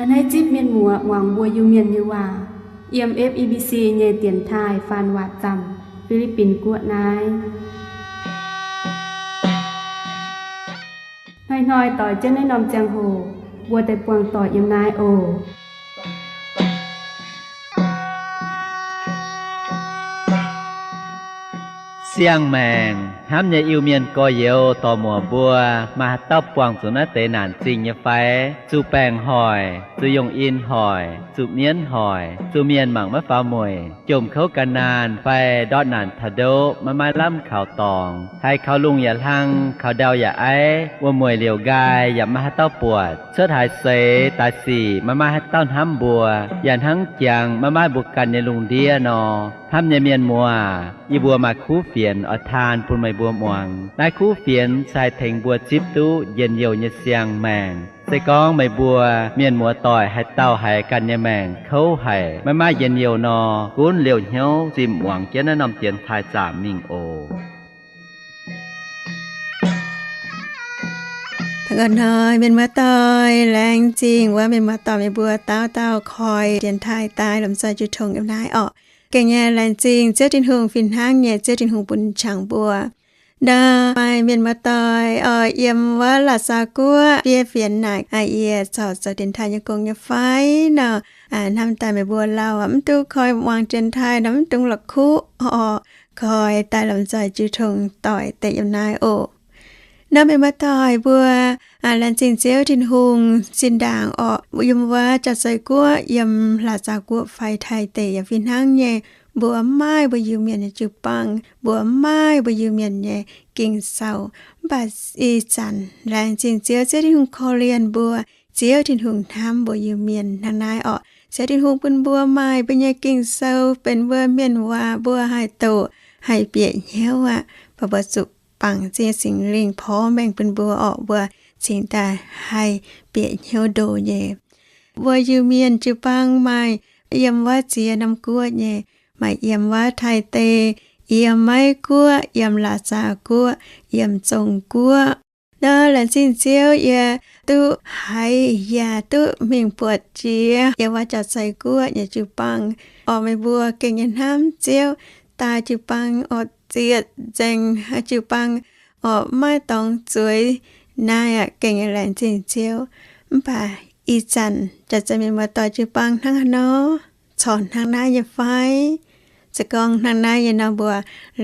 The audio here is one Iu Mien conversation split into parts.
A'hneiv zipv mienh muoz muangx mbuo Iu-Mienh nyei waac yiem F E B C nyei dienx taaih faan waac zaamc, Fi^li^bin Guoqv naaiv. Hnoi-hnoi doix jienv naaiv norm ziangh hoc, mbuo daaih buangh doic yiem naaiv oc. Siang-maengc hnamv nyei Iu-Mienh gorx-youz dorc-muoc mbuo, maaih haaix dauh buangh zuqc naaiv deix naanc zingh nyei fai? Zuqc baengc hoic, zuqc yongh in hoic, zuqc mienv hoic, zuqc mienh mangc maiv faaux mueic, jomc kouv gan naanh fai ndortv naanc taux ndoqv maiv maaih lamh kaux dorngx, haiz kaux lungh yaac hlang, kaux ndau yaac aiv, wuom-mueic liouc nqaai yaac maiv maaih haaix dauh buatc, cuotv haaix seix daaih sic maiv maaih haaix dauh hnamv mbuo, yaac hnangv jangx maiv maaih mbuo ganh nyei lungh ndiev nor, hnamv nyei mienh muoz, yie mbuo maaih kuv fienx oix taan bun meih mbuo muangx. Naaiv kuv fienx se haih tengx mbuo zipv duqv njien-youh nyei siang-maengc. Se gorngv meih mbuo mienh muoz-doic haaix dauh haiz ganh nyei maengc kouv haic, maiv maaih njien-youh nor, gunv liouh hnyouv zimh muangx jienv naaiv norm dienx taaih zaamc mingh oc. Hnoi mienh muoz-doic, laengz zingh wuov mienh muoz-doic meih mbuo dauh dauh koi dienx taaih daaih lomh nzoih jiu tong yiem naaiv orqc. Gengh nyei laengz zingh Ziouv Tin-Hungh, fih hnangv nyei Ziouv Tin-Hungh bun qangx mbuo. Nor maaih mienh muoz-doic oix yiem wuov La'zaau Guoqv fiev fienx naaic yie corc zoux dienx taaih nyei gong nyei fai nor, hnamv daaih meih mbuo lauh mv duqv koi muangx dienx taaih nor mv dungx la'kuqv oc. Koi daaih lomh nzoih jiu tong doic deix yiem naaiv oc. Nor mienh muoz-doic mbuo, laengz zingh Ziouv Tin-Hungh zinh ndaangc orqc, yiem wuov Jauv-Zei Guoqv, yiem La'zaau Guoqv fai Taiv deic yaac fih hnangv nyei, mbuo mv maaih mbuo Iu-Mienh nyei jiu-baang, mbuo mv maaih mbuo Iu-Mienh nyei Ging-Sou. Mv baac ih zanc laengz zingh Ziouv, Ziouv Tin-Hungh korv-lienh mbuo, Ziouv Tin-Hungh hnamv mbuo Iu-Mienh hnangv naaiv orqc. Ziouv Tin-Hungh bun mbuo maaih mbuo nyei Ging-Sou benx mbuo mienh waac, mbuo haih doqc, haih bieqc hnyouv aqv. Mv baac mbuo zuqc bangc zingh Singx Lingh porv mengh bun mbuo orqc, mbuo cingx daaih haih bieqc hnyouv ndoh nyei. Mbuo Iu-Mienh jiu-baang maaih yiem wuov ziex norm guoqv nyei, maaih yiem wuov Taiv deic, yiem Meiv Guoqv, yiem La'zaau Guoqv, yiem Zong Guoqv. Nor laengz zingh Ziouv yie duqv haiz yaac duqv mingh buatc jiex yiem wuov Jauv-Zei Guoqv nyei jiu-baang. Orqc meih mbuo gengh nyei hnamv Ziouv, daaih jiu-baang orqc zietc nzengc, jiu-baang orqc maiv dorngx zueiz. Naaiv aqv gengh nyei laengz zingh Ziouv. Mv baac ih zanc Jauv-Zei mienh muoz-doic jiu-baang hnangv haaix nor? Corc hnangv naaiv nyei fai? Se gorngv hnangv naaiv nyei nor, mbuo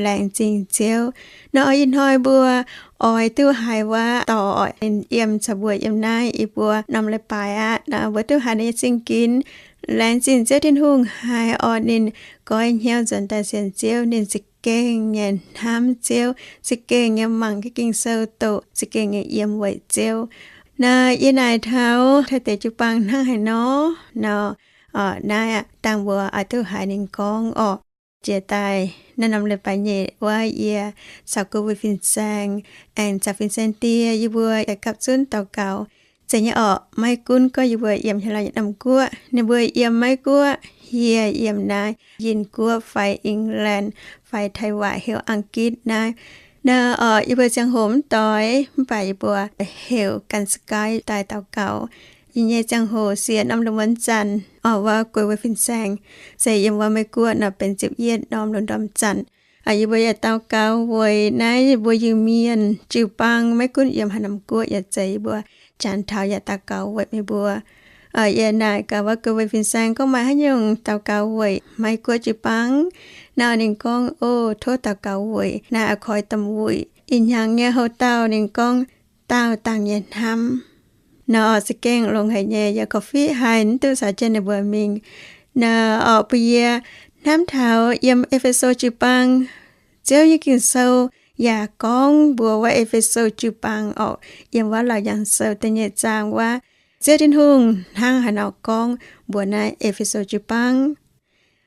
laengz zingh Ziouv. Nor ih hnoi mbuo oix duqv haiz wuov dorc oix ninh yiem caux mbuo yiem naaiv i buo norm leiz-baaix aqv. Nor mbuo duqv haiz ninh nyei zingh ginx. Laengz zingh Ziouv Tin-Hungh haiz orqc ninh goiv hnyouv nzuonx daaih sienx Ziouv, ninh za'gengh nyei hnamv Ziouv, za'gengh nyei mangc Ging-Sou doqc, za'gengh nyei yiem weic Ziouv. Nor yie naaic taux Taiv deic jiu-baang hnangv haaix nor, nor, orqc naaiv aqv dangh mbuo oix duqv haiz ninh gorngv orqc. Jiex daaih naaiv norm leiz-baaix nyeic wuov yie caux Guoqv Weic Fin-Saeng aengx caux Fin-Saeng die yie mbuo yaac gapv zunv daux gaux. Zeiz nyei orqc, maiv gunv gorngv yie mbuo yiem haaix norm guoqv, ninh mbuo yiem Meiv Guoqv, yie yiem naaiv Yinh Guoqv fai England fai Taiv waac heuc Ang-gitv naaiv. Nor orqc yie mbuo ziangh hoc mv doix, mv baac yie mbuo heuc gan Skype daaih daux gaux. Yie nyei ziangh hoc siec norm lungh muonz zanc, orqc wuov Guoqv Weic Fin-Saeng se yiem wuov Meiv Guoqv nor benx ziepc yietv norm lungh ndorm zanc. Yie mbuo yaac daux gaux weic naaiv yie mbuo Iu-Mienh jiu-baang, maiv gunv yiem haaix norm guoqv yaac zeiz, yie mbuo janx taux yaac daux gaux weic meih mbuo. Yie naaic gaax wuov Guoqv Weic Fin-Saeng gorngv maaih haaix nyungc daux gaux weic Meiv Guoqv jiu-baang. Nor ninh gorngv, O, tov daux gaux weic naaiv a'koix domh wuic. Ih hnyangx nyei houc dauh ninh gorngv, Daauh dangh nyei hnamv. Nor orqc za'gengh longx haic nyei, yaac korv-fiqv haic mv duqv caux jienv ninh mbuo mingh. Nor orqc bun yie hnamv taux yiem E^fe^so jiu-baang, Ziouv nyei Ging-Sou yaac gorngv mbuox wuov E^fe^so jiu-baang orqc, yiem wuov Laauc Yaangh Sou da'nyeic zaang wuov, Ziouv Tin-Hungh hnangv haaix nor gorngv mbuox naaiv E^fe^so jiu-baang.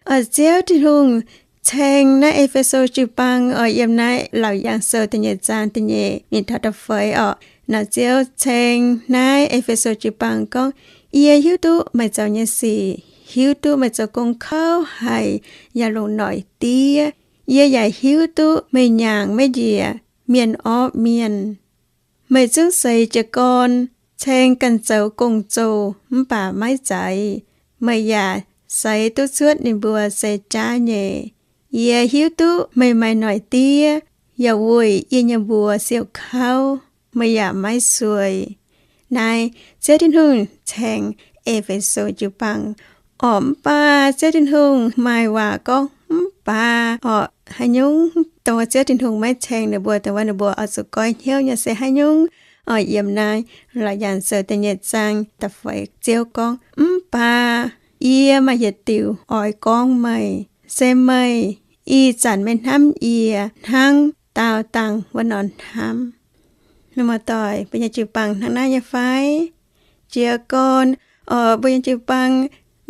Orqc Ziouv Tin-Hungh ceng naaiv E^fe^so jiu-baang orqc, yiem naaiv Laauc Yaangh Sou da'nyeic zaang da'nyeic mingh taux da'feix orqc. Nor Ziouv ceng naaiv E^fe^so jiu-baang gorngv, Yie hiuv duqv meih zoux nyei sic, hiuv duqv meih zoux gong kouv haic yaac longc noic diev. Yie yaac hiuv duqv meih nyaangc maiv njiec, mienh orv mienh. Meih zungv seix jiez gorn, ceng ganh zoux gong-zoh mv baac maiv zeiz. Meih yaac seix duqv cuotv ninh mbuo se jaav nyei. Yie hiuv duqv meih maaih noic diev yaac weic yie nyei mbuox siouc kauv, meih yaac maiv sueih. Naaiv Ziouv Tin-Hungh cengx E^fe^so jiu-baang orqc, mv baac Ziouv Tin-Hungh maaih waac gorngv mv baac orqc. Haaix nyungc dongh Ziouv Tin-Hungh maiv cengx ninh mbuo, dongh wuov ninh mbuo oix zuqc goiv hnyouv nyei se haaix nyungc orqc? Yiem naaiv La'yaanc Sou da'nyeic zaang da'feix Ziouv gorngv, mv baac yie maaih yietc diuc oix gorngv meih, se meih ih zanc maiv hnamv yie hnangv daauh dangh wuov nor hnamv. Mienh muoz-doic, mbuo nyei jiu-baang hnangv naaiv nyei fai? Jiez gorn oc, mbuo nyei jiu-baang,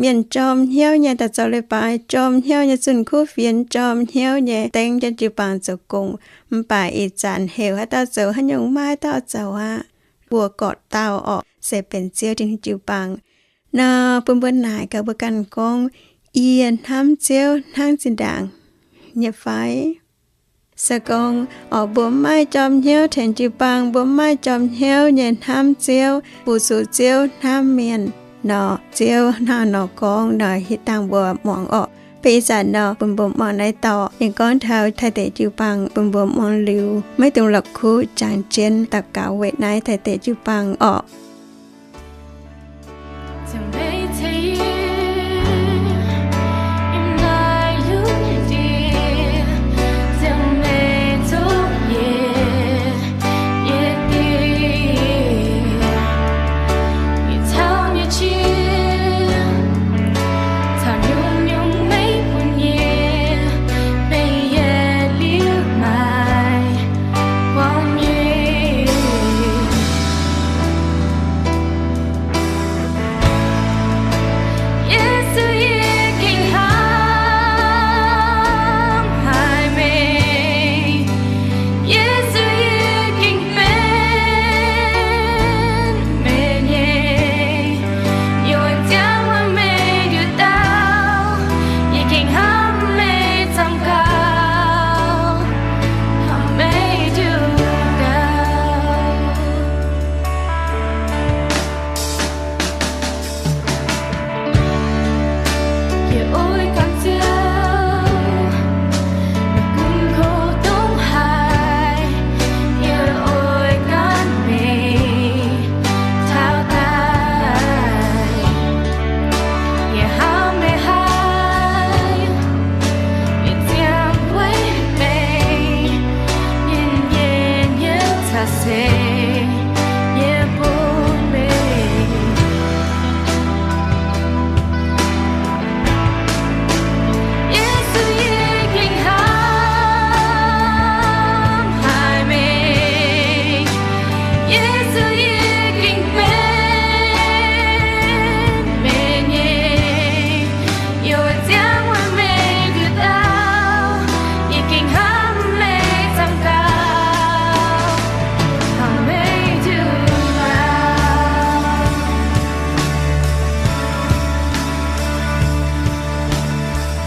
mienh jorm hnyouv nyei daaih zoux leiz-baaix, jorm hnyouv nyei zunh kuv fienx, jorm hnyouv nyei dengv jienv jiu-baang zoux gong, mv baac ih zanc heuc haaix dauh zoux haaix nyungc maiv dauh zoux aqv. Mbuo gorqv-dauh orqc se benx Ziouv Tin-Hungh jiu-baang nor, bun mbuo naaic gaax mbuo ganh gorngv, yie hnamv Ziouv hnangv zinh ndaangc nyei fai? Se gorngv oc, mbuo maiv jorm hnyouv tengx jiu-baang, mbuo maiv jorm hnyouv nyei hnamv Ziouv, fu-sux Ziouv, hnamv mienh nor, Ziouv hnangv nor gorngv nor, hitv dangh mbuo muangx orqc. Beiv ih zanc nor, bun mbuo muangx naaiv dorh ninh gorngv taux Taiv deic jiu-baang, bun mbuo muangx liuz maiv dungx la'kuqv, jangx jienv daux gaux weic naaiv Taiv deic jiu-baang orqc.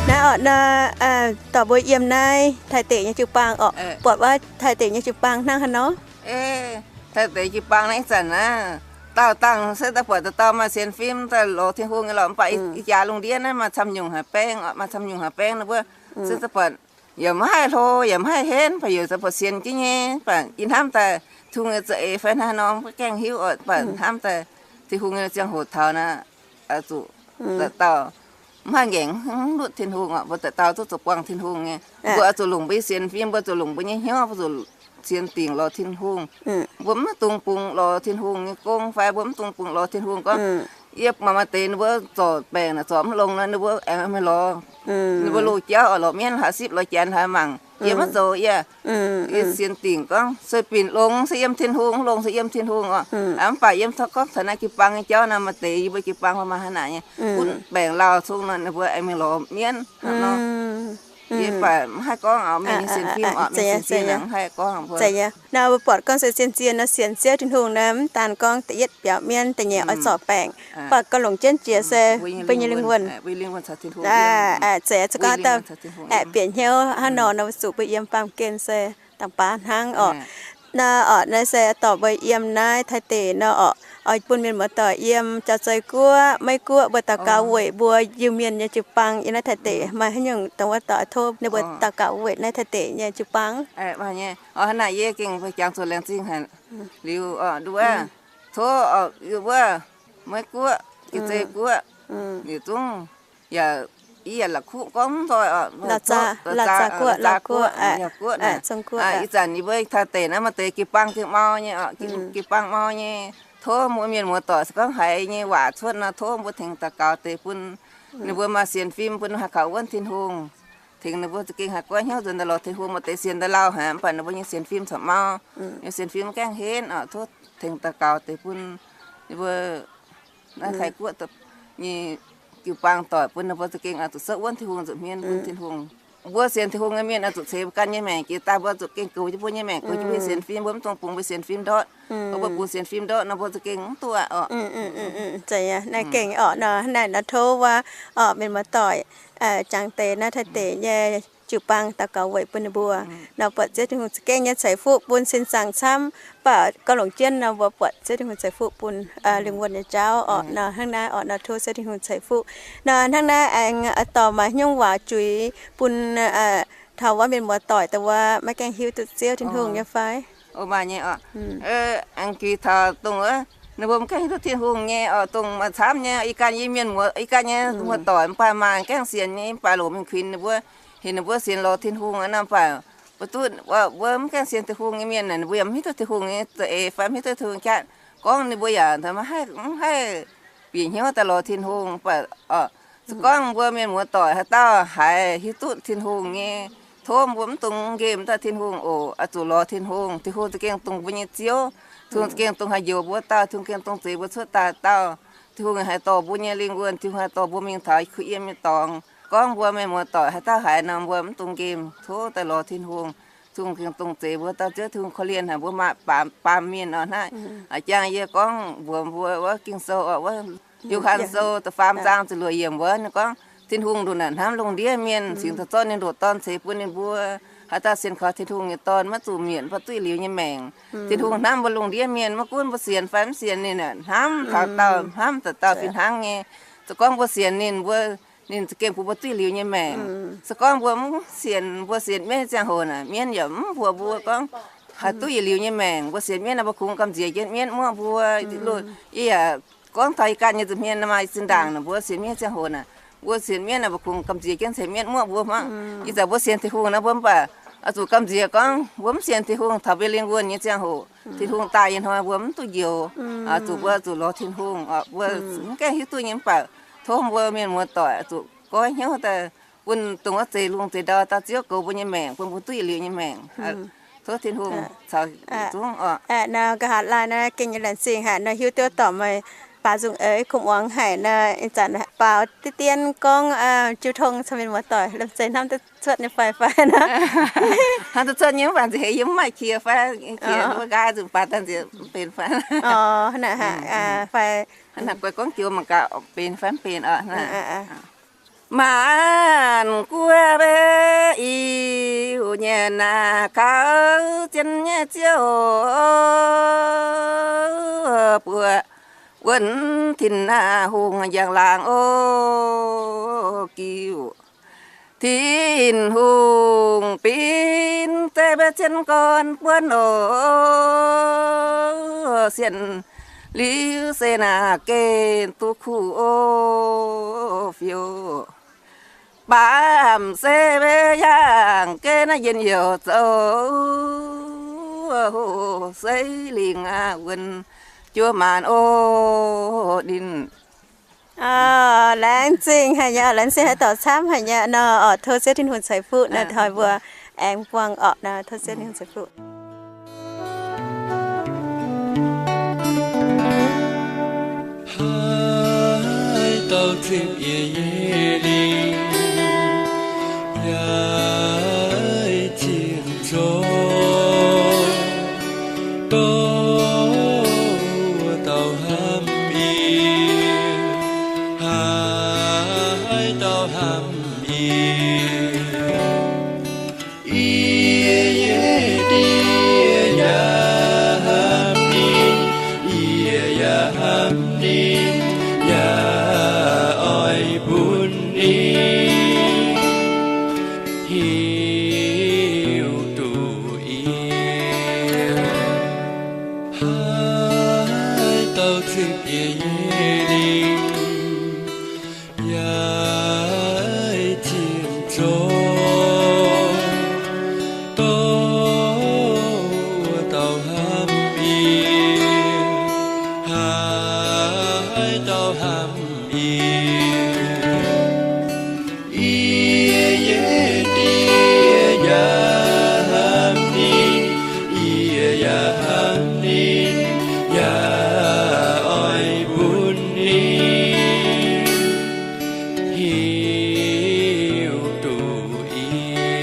Naaiv orqc nor, dorh mbuo yiem naaiv Taiv deic nyei jiu-baang orqc, buatc wuov Taiv deic nyei jiu-baang hnangv haaix nor? Taiv deic jiu-baang naaiv ih zanc naaiv, daauh dangh se daaih buatc dauh dauh maaih sienx fim daaih lorz Tin-Hungh nyei lorqc, mv baac ih jaax lungh ndiev naaiv maaih camv nyungc haaix baeng, maaih camv nyungc haaix baeng nor mbuo se daaih buatc yaac maiv haih hlo, yaac maiv haih henv, mv baac yaac daaih buatc sienx jienv nyei, mv baac yie hnamv daaih Tin-Hungh nyei za'eix fai hnangv haaix nor maiv gaengh hiuv oc, mv baac hnamv daaih Tin-Hungh nyei ziangh hoc taux naaiv, zuqc dauh dauh mv haih ngaengc hnangv lutv Tin-Hungh oc, mbuo dauh dauh duqv zoux buangh Tin-Hungh nyei. Mbuo oix zuqc longc mbuo nyei sienx fim, mbuo zuqc longc mbuo nyei hnyouv, mbuo zuqc sienx dingc lorz Tin-Hungh. Mbuo mv dungx bungx lorz Tin-Hungh nyei gong fai mbuo mv dungx bungx lorz Tin-Hungh gorngv, yie maaih maaih deix ninh mbuo zorc baengc naaic zorc mv longx nor, ninh mbuo aengx maaih lorz, ninh mbuo loz-jauv oc, lorz mienv hlaax sipv lorz janx hlaax mangc, yie maiv zoux yie. Yie sienx dingc gorngv se binc longx se yiem Tin-Hungh, mv longx se yiem Tin-Hungh oc. Mv baac yiem taux gorngv taux naaiv jiu-baang nyei jauv naaic, maaih deix yie mbuo jiu-baang mbuo maaih hnangv naaic nyei, gunv baengc lauh cong nor ninh mbuo aengx mingh lorz mienv hnangv nor. Yie mv baac mv haih gorngv oc, mienh nyei sienx fim oc, mienh sienx fim mv haih gorngv mbuo. Nor mbuo buatc gorngv se zien-zien nor sienx Ziouv Tin-Hungh nor, mv daan gorngv da'yietv biaux mienv, da'nyeic oix zorc baengc, mv baac gauh longc jienv jiex se mbuo nyei lingh wuonh, zeiz se gorngv dauh aeqv, bieqc hnyouv hnangv nor nor, zuqc mbuo yiem baamh gen se dangh baav hnangv oc. Nor orqc, naaiv se dorh mbuo yiem naaiv Taiv deic nor orqc, oix bun mienh muoz-doic yiem Jauv-Zei Guoqv, Meiv Guoqv mbuo daux gaux weic mbuo Iu-Mienh nyei jiu-baang yiem naaiv Taiv deic. Maaih haaix nyungc dongh wuov doic tov ninh mbuo daux gaux weic naaiv Taiv deic nyei jiu-baang. Hnangv naaic yie gengh jangx zuqc laengz zingh haic. Liuz, nduov, tov wuov Meiv Guoqv, Jauv-Zei Guoqv, liuz zungv yaac, yie yaac la'kuqv gorngv mv nzoih oc. La'zaac Guoqv, La'zaac Guoqv, Zong-Guoqv. Ih zanc yie mbuo Taiv deic naaiv maaih deix jiu-baang gengh mau nyei oc, jiu-baang mau nyei. Tov mbuo mienh muoz-doic se gorngv haiz nyei waac cuotv nor, tov mbuo tengx daux gaux deix bun ninh mbuo maaih sienx fim, bun ninh haih kaux wuonv Tin-Hungh. Tengx ninh mbuo za'gengh haih goiv hnyouv nzuonx daaih lorz Tin-Hungh. Maaih deix sienx daaih lauh haic, mv baac ninh mbuo nyei sienx fim corc mau, nyei sienx fim mv gaengh henv oc. Tov tengx daux gaux deix bun ninh mbuo naaiv Taiv Guoqv nyei jiu-baang doic, bun ninh mbuo za'gengh oix zuqc sopv wuonv Tin-Hungh nza'hmien, bun Tin-Hungh. Mbuo sienx Tin-Hungh nyei mienh oix zuqc ceix mbuo ganh nyei maengc jiex daaih, mbuo zuqc gengh goux jienv mbuo nyei maengc, goux jienv mbuo nyei sienx fim, mbuo mv dungx bungx mbuo sienx fim ndortv. Mv baac mbuo bungx sienx fim ndortv nor, mbuo za'gengh mv duqv aqv oc. Naaiv gengh oc nor, naaiv nor tov wuov oc mienh muoz-doic jangx deix naaiv Taiv deic nyei jiu-baang daux gaux weic bun ninh mbuo nor, buatc Ziouv Tin-Hungh za'gengh nyei ceix fuqv bun sin zaangc camv. Mv baac gorngv longc jienv nor, mbuo buatc Ziouv Tin-Hungh ceix fuqv bun lingh wuonh nyei jauv oc nor. Hnangv naaiv oc nor, tov Ziouv Tin-Hungh ceix fuqv nor. Hnangv naaiv aengx dorh maaih nyungc waac juix bun taux wuov mienh muoz-doic dongh wuov maiv gaengh hiuv duqv Ziouv Tin-Hungh nyei fai? Maaih nyei oc. Aengx juix taux dongh wuov ninh mbuo maiv gaengh hiuv duqv Tin-Hungh nyei oc, dongh maaih camv nyei, ih ganh yie mienh muoz, ih ganh nyei muoz-doic mv baac maaih gaengh sienx nyei, mv baac longc mingh kuinx ninh mbuo, heuc ninh mbuo sienx lorz Tin-Hungh nor, mv baac mbuo duqv, mbuo mv gaengh sienx Tin-Hungh nyei mienh naaic, ninh mbuo yaac mv hiuv duqv Tin-Hungh nyei za'eix fai mv hiuv duqv Tin-Hungh jatv. Gorngv ninh mbuo yaac mv haih, mv haih bieqc hnyouv daaih lorz Tin-Hungh. Mv baac se gorngv mbuo mienh muoz-doic haaix dauh haiz hiuv duqv Tin-Hungh nyei, tov mbuo mv dungx nqemh daaih Tin-Hungh oc, oix zuqc lorz Tin-Hungh. Tin-Hungh za'gengh dongh mbuo nyei Ziouv. Tin-Hungh za'gengh dongh haih njoux mbuo dauh. Tin-Hungh gengh dongh zeix mbuo cuotv daaih dauh. Tin-Hungh haih dorh mbuo nyei lingh wuonh. Tin-Hungh haih dorh mbuo mingh taux kuh yiem nyei dorngx. Gorngv mbuo mienh muoz-doic haaix dauh haiz nor, mbuo mv dungx nqemh, tov daaih lorz Tin-Hungh. Tin-Hungh gengh dongh zeix mbuo dauh Ziouv. Tin-Hungh korv-lienh haic mbuo maaih baamh, baamh mienh oc. Hnangv a'jang yie gorngv mbuox mbuo wuov Ging-Sou oc, wuov Yo^han Sou da'faam zaang ziepc luoqc yiemc wuov, ninh gorngv Tin-Hungh ndongc naaic hnamv lungh ndiev mienh, cingx daaih zorqv ninh ndoqc Dorn ceix bun ninh mbuo. Haaix dauh sienx kaux Tin-Hungh nyei Dorn maiv zuqc mietc, mv baac duqv yietc liuz nyei maengc. Tin-Hungh hnamv mbuo lungh ndiev mienh, maiv gunv mbuo sienx fai mv sienx ninh, hnamv taux dauh, hnamv taux dauh fih hnangv nyei. Se gorngv mbuo sienx ninh, mbuo, ninh za'gengh bun mbuo duqv yietc liuz nyei maengc. Se gorngv mbuo mv sienx, mbuo sienx mienv nyei ziangh hoc naaic, mienv yaac mv mbuox mbuo gorngv haih duqv yietc liuz nyei maengc. Mbuo sienx mienv naaic, mbuo kungx gamh nziex jienv mienv muoqv mbuo. Yie yaac gorngv taux yie ganh nyei nza'hmien maaih zinh ndaangc naaic, mbuo sienx mienv ziangh hoc naaic, mbuo sienx mienv naaic, mbuo kungx gamh nziex jienv ceix mienv muoqv mbuo hnangv. Ih zanc mbuo sienx Tin-Hungh naaic, mbuo mv baac oix zuqc gamh nziex gorngv mbuo mv sienx Tin-Hungh, taux mbuo lingh wuonh nyei ziangh hoc, Tin-Hungh daaih nyei hnoi mbuo mv duqv njoux. Zuqc mbuo zuqc lorz Tin-Hungh, mbuo mv gaengh hiuv duqv nyei, mv baac tov mbuo mienh muoz-doic zuqc goiv hnyouv daaih bun dongh wuov zeix lungh zeix ndau dauh Ziouv goux mbuo nyei maengc, bun mbuo duqv yietc liuz nyei maengc. Tov Tin-Hungh caux zungv oc. Nor nqa'haav laai nor gengh nyei laengz zingh haic nor, hiuv duqv dorh meih baaux nzung eix kuv muangx haic nor, ih zanc baaux deix dien gorngv jiu tong caux mienh muoz-doic lomh zeih hnamv duqv cuotv nyei fai fai nor. Hnamv duqv cuotv nyei mv baac nziex heix yie mv maaih qiex fai, qiex wuov nqaai zuqc baaux daaih nziex mv benx fai. Fai hnangv naaic guai gorngv joux mangc gaax benx fai mv benx oc. Maanc guoqv mbuo Iu-Mienh naaic, kaux zien nyei Ziouv buoqc wuonv Tin-Hungh njang-laangc oc. Giv Tin-Hungh bin zeiv mbuo zien gorn buonv oc. Sienx liuz se naaic gengh duqv kuv oc, fiouv. Baamh se mbuo yangh geh naaiv njien-youh zoux, hoqc seix lingh aqv, wuonx juov maanc oc ninh. Laengz zingh haic nyei, laengz zingh haaix dauh camv haic nyei nor, oc, tov Ziouv Tin-Hungh ceix fuqv nor, hnoi mbuo aengx buangh oc nor, tov Ziouv Tin-Hungh ceix fuqv. Haaix dauh zipv yie nyei lingh, yaac zipv zoux, dongh wuov dauh hnamv yie. Haaix dauh hnamv yie, yie nyei Die yaac hnamv ninh, yie yaac Cing-Jiex nyei lingc yaac cien zoux, dorh wuov dauh hnamv yie, haaix dauh hnamv yie, yie nyei Die yaac hnamv ninh, yie yaac hnamv ninh, yaac oix bun ninh hiuv duqv yie.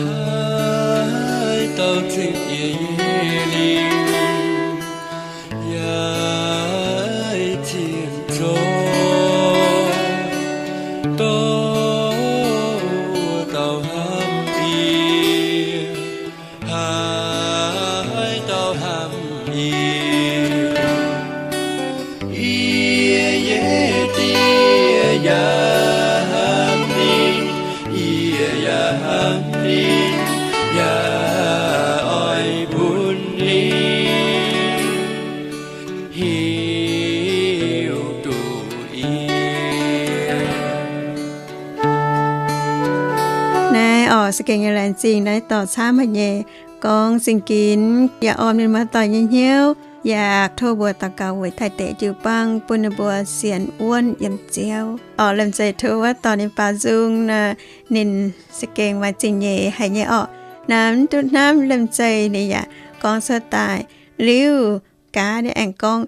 Haaix dauh ceng yie nyei lingc yaac cien zoux, dorh wuov dauh hnamv yie, haaix dauh hnamv yie, yie nyei Die yaac hnamv ninh, yie yaac hnamv ninh, yaac oix bun ninh hiuv duqv yie. Naaiv oc, za'gengh nyei laengz zingh naaiv dorh camv haic nyei. Gorngv zingh ginx yaac orn mienh muoz-doic nyei hnyouv, yaac tov mbuo daux gaux weic Taiv deic jiu-baang bun ninh mbuo sienx wuonv yiem Ziouv. Oc, liemh zeih tov wuov dorh ninh baaux nzung nor, ninh za'gengh maaih zingh nyeic haic nyei oc. Naaiv mv duqv hnamv, liemh zeih ninh yaac gorngv cuotv daaih. Liuz gaax ninh aengx gorngv,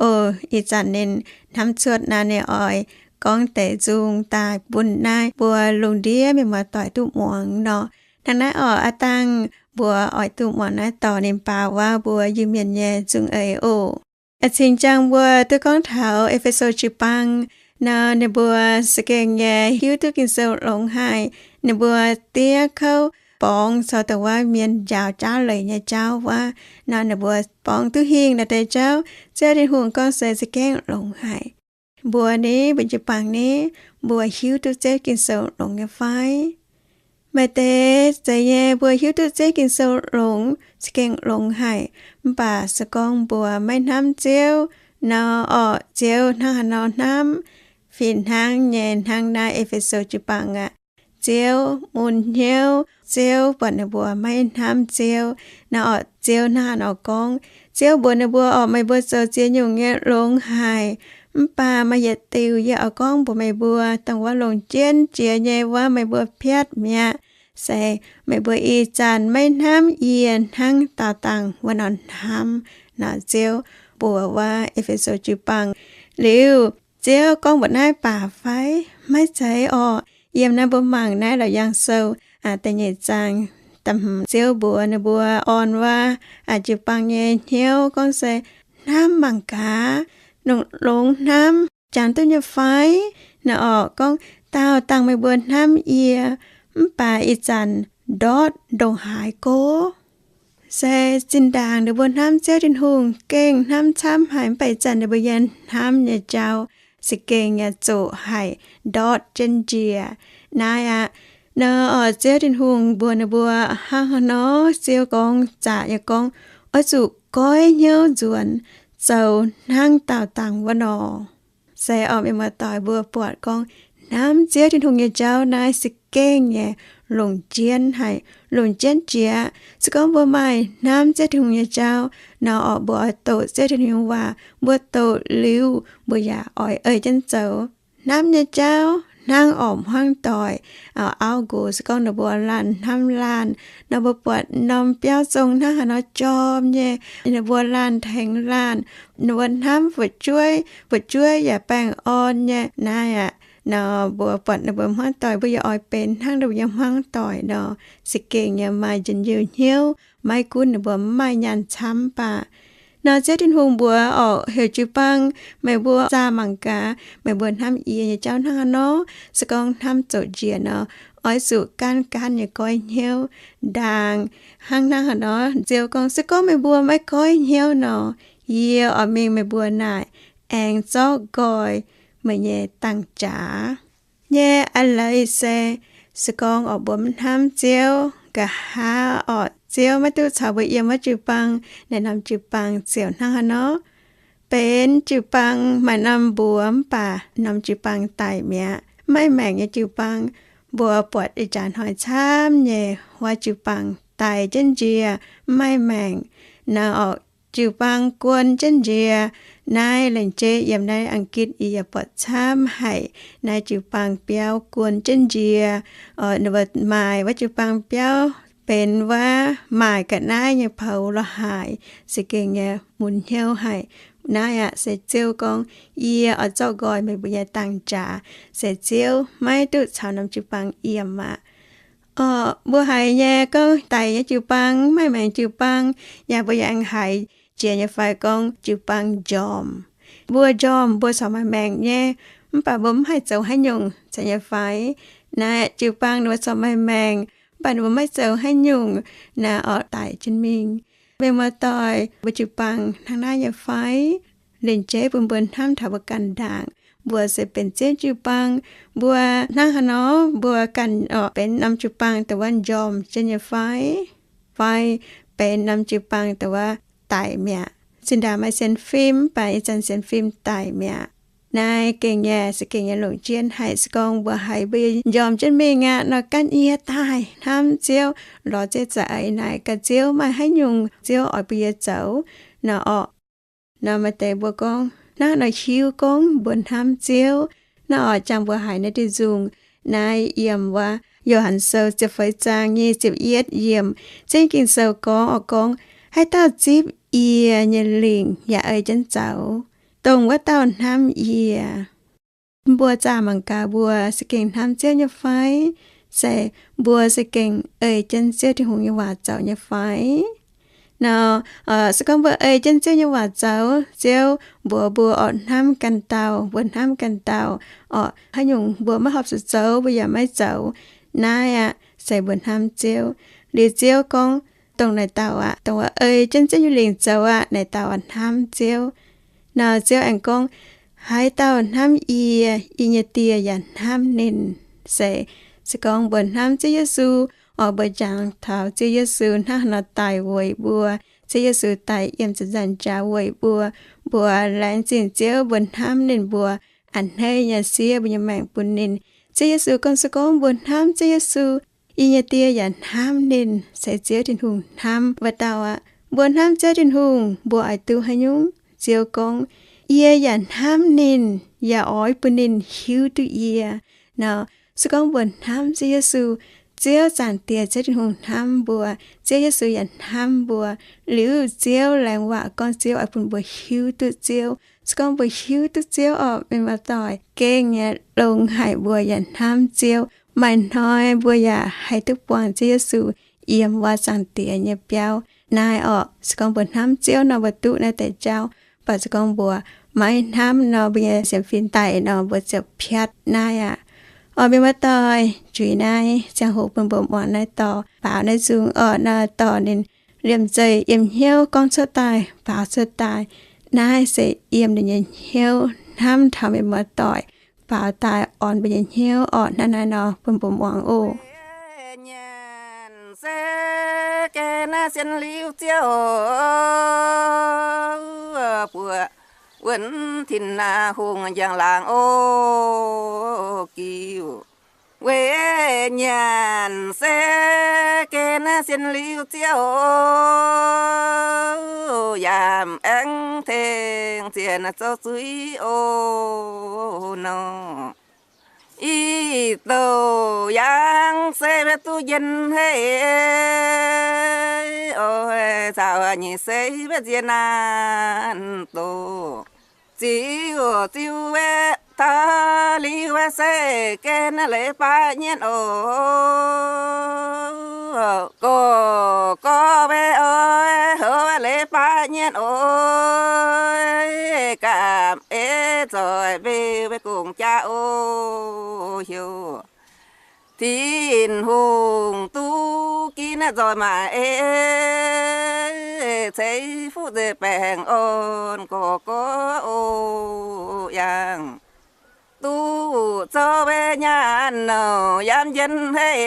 o, ih zanc ninh hnamv cuotv naaiv, ninh oix gorngv deix nzung daaih bun naaiv mbuo lungh ndiev mienh muoz-doic duqv muangx nor. Hnangv naaiv oc, aav dangh mbuo oix duqv muangx naaiv dorh ninh baaux wuov mbuo Iu-Mienh nyei nzung-eix oc. A'cingx ziangh mbuo duqv gorngv taux E^fe^so jiu-baang nor, ninh mbuo za'gengh nyei hiuv duqv Ging-Sou longx haic. Ninh mbuo diev kouv borngz caux dongh wuov mienh njaaux jaav leiz nyei jauv wuov nor, ninh mbuo borngz duqv hingh naaiv deix jauv, Ziouv Tin-Hungh gorngv se za'gengh longx haic. Mbuo ni, mbuo jiu-baang ni, mbuo hiuv duqv Ziouv Ging-Sou longx nyei fai? Maaih deix zeiz nyei, mbuo hiuv duqv Ziouv Ging-Sou longx, za'gengh longx haic, mv baac se gorngv mbuo maiv hnamv Ziouv nor, orqc, Ziouv hnangv haaix nor hnamv? Fih hnangv nyei hnangv naaiv E^fe^so jiu-baang aqv. Ziouv mun hnyouv, Ziouv buatc ninh mbuo maiv hnamv Ziouv nor, orqc, Ziouv hnangv haaix nor gorngv? Ziouv mbuox ninh mbuo, orqc, meih mbuo zoux ziex nyungc nyei longx haic, mv baac maaih yietc diuc yie oix gorngv mbuox meih mbuo, dongh wuov longc jienv jiex nyei wuov meih mbuo piatv mi'aqv. Se meih mbuo ih zanc maiv hnamv yie hnangv daauh dangh wuov nor hnamv nor, Ziouv mbuox wuov E^fe^so jiu-baang. Liuz Ziouv gorngv mbuox naaiv baac fai? Maiv zeiz orqc. Yiem naaiv mbuo mangc naaiv Laauc Yaangh Sou da'nyeic zaang da'hmz, Ziouv mbuox ninh mbuo orn wuov jiu-baang nyei hnyouv gorngv se hnamv mangc gaax, longx-longx hnamv, jangx duqv nyei fai? Naaiv orqc, gorngv, daauh dangh meih mbuo hnamv yie, mv baac ih zanc ndortv ndongc haaix go? Se zinh ndaangc ninh mbuo hnamv Ziouv Tin-Hungh gengh hnamv camv haic, mv baac ih zanc ninh mbuo nyei hnamv nyei jauv za'gengh yaac zoqc haic, ndortv jienv njiec. Naaiv aqv, nor orqc, Ziouv Tin-Hungh mbuox ninh mbuo hnangv haaix nor? Ziouv gorngv zaqc nyei gorngv, oix zuqc goiv hnyouv nzuonx, zoux hnangv daauh dangh wuov nor. Se orqc, mienh muoz-doic, mbuo buatc gorngv hnamv Ziouv Tin-Hungh nyei jauv naaiv za'gengh nyei longc jienv haic, longc jienv jiex. Se gorngv mbuo maaih hnamv Ziouv Tin-Hungh nyei jauv nor orqc, mbuo oix doqc Ziouv Tin-Hungh nyei waac, mbuo doqc liuz mbuo yaac oix ei jienv zoux. Hnamv nyei jauv hnangv orqc hmuangv doic, auv nqox se gorngv ninh mbuo laanh hnamv laanh nor, mbuo buatc norm biauv zong hnangv haaix nor jorm nyei, ninh mbuo laanh tengx laanh, ninh mbuo hnamv fu'jueiv, fu'jueiv yaac baengh orn nyei. Naaiv aqv, nor mbuo buatc ninh mbuo hmuangv doic, mbuo yaac oix benx hnangv ninh mbuo nyei hmuangv doic nor. Za'gengh nyei maaih njien-youh hnyouv, maiv gunv ninh mbuo mv maaih nyaanh camv baac. Nor Ziouv Tin-Hungh mbuox orqc, heuc jiu-baang, meih mbuo zaah mangc gaax, meih mbuo hnamv yie nyei jauv hnangv haaix nor. Se gorngv hnamv zoqc njiec nor, oix zuqc gaanv gaanv nyei goiv hnyouv ndaangc. Hnangv hnangv haaix nor, Ziouv gorngv, se gorngv meih mbuo maiv goiv hnyouv nor, yie oix mingh meih mbuo naaic aengx zorqv nqoi meih nyei dangh jaax. Nyei a'leiz se, se gorngv orqc mbuo maiv hnamv Ziouv, nqa'haav orqc Ziouv maiv duqv caux mbuo yiem wuov jiu-baang, naaiv norm jiu-baang ziouc hnangv haaix nor. Benx jiu-baang maaih norm mbuox mv baac norm jiu-baang daic mi'aqv. Maaih maengc nyei jiu-baang, mbuo buatc ih jaax hnoi camv nyei wuov jiu-baang daic jienv njiec, mv maaih maengc. Naaiv orqc jiu-baang guon jienv njiec. Naaiv lengc jeiv yiem naaiv Ang^gitv yie yaac buatc camv haic. Naaiv jiu-baang biauv guon jienv njiec, orqc ninh mbuo maaic wuov jiu-baang biauv benx wuov maaic ga'naaiv nyei poux lorz haic, za'gengh nyei mun hnyouv haic. Naaiv aqv se Ziouv gorngv, yie oix zorqv nqoi meih mbuo nyei dangh jaax, se Ziouv maiv duqv caux norm jiu-baang yiem aqv. Orqc mbuo haiz nyei gorngv daic nyei jiu-baang, maaih maengc jiu-baang, yaac mbuo yaac aengx haiz jiex nyei fai gorngv jiu-baang njormh. Mbuo njormh mbuo corc maaih maengc nyei, mv baac mbuo mv haih zoux haaix nyungc caux nyei fai? Naaiv jiu-baang ninh mbuo corc maaih maengc, mv baac ninh mbuo maiv zoux haaix nyungc, naaiv orqc daic jienv mingh. Mienh muoz-doic, mbuo jiu-baang hnangv naaiv nyei fai? Lingc jeiv bun mbuo hnamv taux mbuo ganh ndaangc. Mbuo se benx Ziouv jiu-baang, mbuo hnangv haaix nor mbuo ganh orqc benx norm jiu-baang dongh wuov njormh jienv nyei fai? Fai benx norm jiu-baang dongh wuov daic mi'aqv? Zinh ndaangc maaih sienx fim, mv baac ih zanc sienx fim daic mi'aqv. Naaiv gengh nyei, se gengh nyei longc jienv haic. Se gorngv mbuo haiz mbuo njormh jienv mingh aqv nor, ganh yie daaih hnamv Ziouv, lorz Ziouv za'eix naaic gaax Ziouv maaih haaix nyungc Ziouv oix bun yie zoux nor orqc. Nor maaih deix mbuo gorngv, hnangv nor hiuv gorngv mbuo hnamv Ziouv. Naaiv oix jangx mbuo haiz naaiv diuh nzungh, naaiv yiem wuov Yo^han Sou ziepc feix zaang nyic ziepc yietv yiemc. Zingh Ging-Sou gorngv oix gorngv, haaix dauh zipv yie nyei lingc yaac ei jienv zaux, dongh wuov dauh hnamv yie. Mbuo zaah mangc gaax mbuo se gengh hnamv Ziouv nyei fai? Se mbuo se gengh ei jienv Ziouv Tin-Hungh nyei waac zaux nyei fai? Nor, se gorngv mbuo ei jienv Ziouv nyei waac zaux, Ziouv mbuox mbuo orqc hnamv ganh dauh, mbuo hnamv ganh dauh orqc, haaix nyungc mbuo maiv horpc zuqc zoux, mbuo yaac maiv zoux. Naaiv aqv se mbuo hnamv Ziouv. Liuz Ziouv gorngv, dongh naaic dauh aqv, dongh wuov ei jienv Ziouv nyei lingc zoux aqv, naaic dauh aqv hnamv Ziouv. Nor Ziouv aengx gorngv, haaix dauh hnamv yie, yie nyei Die yaac hnamv ninh. Se, se gorngv mbuo hnamv Ziouv Yesu, oix mbuo jangx taux Ziouv Yesu hnangv haaix nor daic weic mbuo. Ziouv Yesu daic yiem ziepc nzaangc jaax weic mbuo. Mbuo laengz zingh Ziouv, mbuo hnamv ninh, mbuo a'hneiv nyei siev mbuo nyei maengc bun ninh. Ziouv Yesu gorngv, se gorngv mbuo hnamv Ziouv Yesu, yie nyei Die yaac hnamv ninh, se Ziouv Tin-Hungh hnamv wuov dauh aqv. Mbuo hnamv Ziouv Tin-Hungh, mbuo oix duqv haaix nyungc? Ziouv gorngv, yie yaac hnamv ninh, yaac oix bun ninh hiuv duqv yie. Nor, se gorngv mbuo hnamv Ziouv Yesu, Ziouv Zaangc Diex, Ziouv Tin-Hungh hnamv mbuo, Ziouv Yesu yaac hnamv mbuo. Liuz Ziouv laengz waac gorngv Ziouv oix bun mbuo hiuv duqv Ziouv. Se gorngv mbuo hiuv duqv Ziouv orqc, mienh muoz-doic, gengh nyei longx haic mbuo yaac hnamv Ziouv. Maaih hnoi mbuo yaac haih duqv buangh Ziouv Yesu yiem wuov Zaangc Diex nyei biauv. Naaiv orqc, se gorngv mbuo hnamv Ziouv nor, mbuo duqv naaiv deix jauv. Mv baac se gorngv mbuo maiv hnamv nor, mbuo nyei sienx fim daic nor, mbuo ziouc piatv naaiv aqv. Orqc, mienh muoz-doic, juix naaiv ziangh hoc bun mbuo muangx naaiv dorh, baaux naaiv nzung orqc, naaiv dorh ninh liemh zeih yiem hnyouv gorngv cuotv daaih, baaux cuotv daaih. Naaiv se yiem ninh nyei hnyouv hnamv taux mienh muoz-doic, baaux daaih orn mbuo nyei hnyouv orqc. Hnangv naaiv nor bun mbuo muangx oc. Nyanc se geh naaiv sienx liuz Ziouv, buoqc wuonx Tin-Hungh njang-laangc oc. Giuc weic nyanc se geh naaiv sienx liuz Ziouv, yaac aengx tengx ziex naaiv zouv zuiz oc nor. Ih douc yangh se maiv duqv njien heiv, oix caux nyic se maiv nziex naanc doqc. Ziux ziux wetv taux liuz se geh naaiv leiz baav nyienh oc. Gorx gorx maiv oix houv leiz baav nyienh oc. Yaac ei zoih mbeu maiv gong jaav o heuc. Tin-Hungh duqv ginv naaiv nzoih maaih ei, ceix fuqv nzengc baengh orn gorx gorx o yangh. Duqv zorqv maiv nyaanh nouh yaac njien haic,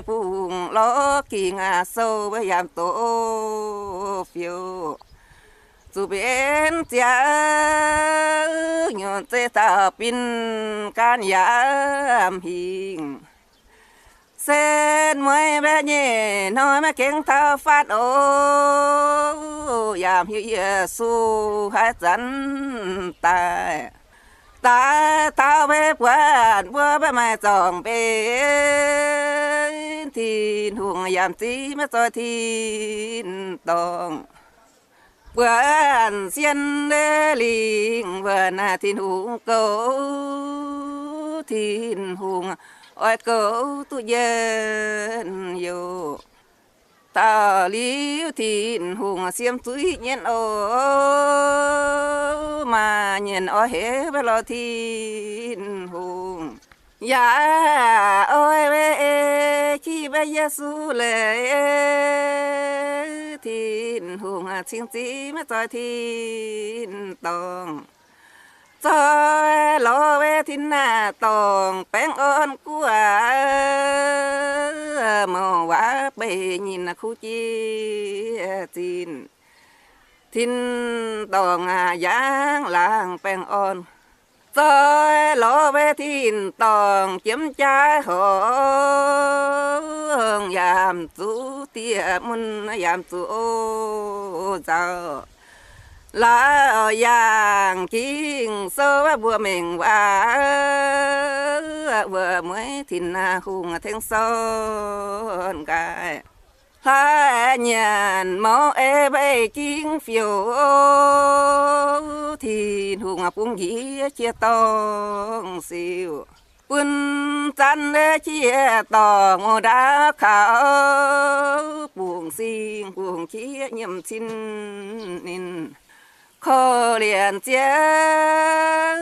bungx lorz ging aqv sou maiv yaac doqc fiouv. Zuqc benx ziangh nyunc zeiv dauh bin gaanv yaac hingh. Sen mueiz mbaeqc nyei hnoi maiv gengh taux faatv oc, yaac hiuv Yesu haaix zanc daaih. Daaih taux maiv buatc mbuo maiv maaih zorngh mbenc, Tin-Hungh yaac ziv maiv zoih tin-dorngh. Buatc sienh lingh wuonh Tin-Hungh goux, Tin-Hungh oix goux duqv njien youh. Taux liuz Tin-Hungh siem zuiz nyei oc, maaih nyienh oix heuc maiv lorz Tin-Hungh. Yaac oix maiv ei qiex maiv Yesu leiz, Tin-Hungh cingx ziv maiv zoih tin-dorngh. Zoih lorz maiv tin-dorngh baengh orn gu'nguaaic, mouc waac beiv nyinh kuv jiex zinh. Tin-dorngh yangh laangz baengh orn. Zoih lorz maiv tin-dorngh jiem jaaix horngh, yaac zuqc dieh mun, yaac zuqc o nzauh. Lauh yaangh Ging-Sou mbuo mengh waac, wuov mueiz Tin-Hungh tengx sorn nqaai. Hlaax nyanc mouz ei mbeiv gingv fiouv, Tin-Hungh bungx njiec jiex dorngh siouc, bun zanc jiex dorngh ndaauv kaux, bungx sing bungx qiex nyiemc cin ninh. Korv-lienh ziex,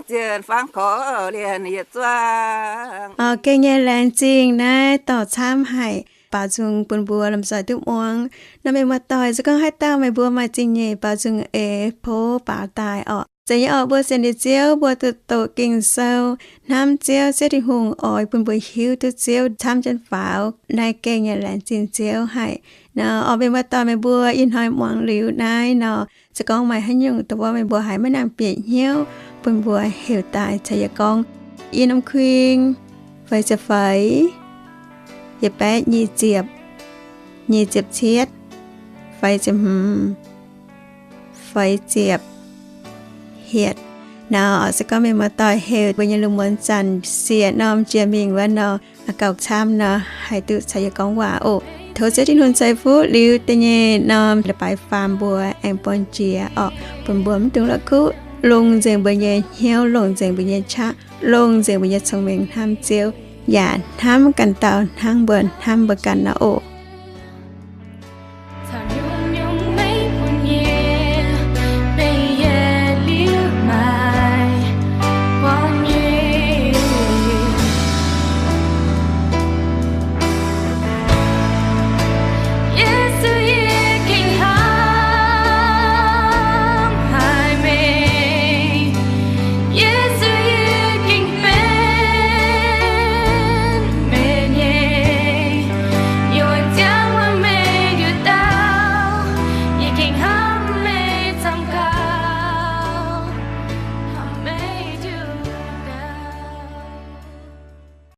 ziex fangx korv-lienh yietc zuangx. Gengh nyei laengz zingh naaiv dorh camv haic, baaux nzung bun mbuo lomh nzoih duqv muangx. Nor meih muoz-doic, se gorngv haaix dauh meih mbuo maaih zingh nyeic baaux nzung eix pov baaux daaih orqc. Zeiz nyei orqc, mbuo sienx liuz Ziouv, mbuo doqc Ging-Sou, hnamv Ziouv, Ziouv Tin-Hungh oix bun mbuo hiuv duqv Ziouv camv jienv faaux. Naaiv gengh nyei laengz zingh Ziouv haic. Nor orqc, meih muoz-doic, meih mbuo ih hnoi muangx liuz naaiv nor, se gorngv maaih haaix nyungc dongh wuov meih mbuo haiz maiv nangc bieqc hnyouv, bun mbuo heuc daaih caux yie gorngv. Yie norm kuing feix ziepc feix, yietc baeqv nyic ziepc, nyic ziepc cietv, feix ziepc hmz, feix ziepc hietc. Nor se gorngv meih muoz-doic heuc mbuo nyei lungh muonz zanc siec norm jiex mingh wuov nor, gauh camv nor haih duqv caux yie gorngv waac oc. Tov Ziouv Tin-Hungh ceix fuqv liuz da'nyeic norm leiz-baaix faam mbuo aengx buangh jiex orqc, bun mbuo maiv dungx la'kuqv, longc nzengc mbuo nyei hnyouv, longc nzengc mbuo nyei qaqv, longc nzengc mbuo nyei cong-mengh hnamv Ziouv, yaac hnamv ganh dauh hnangv mbuo hnamv mbuo ganh nor oc.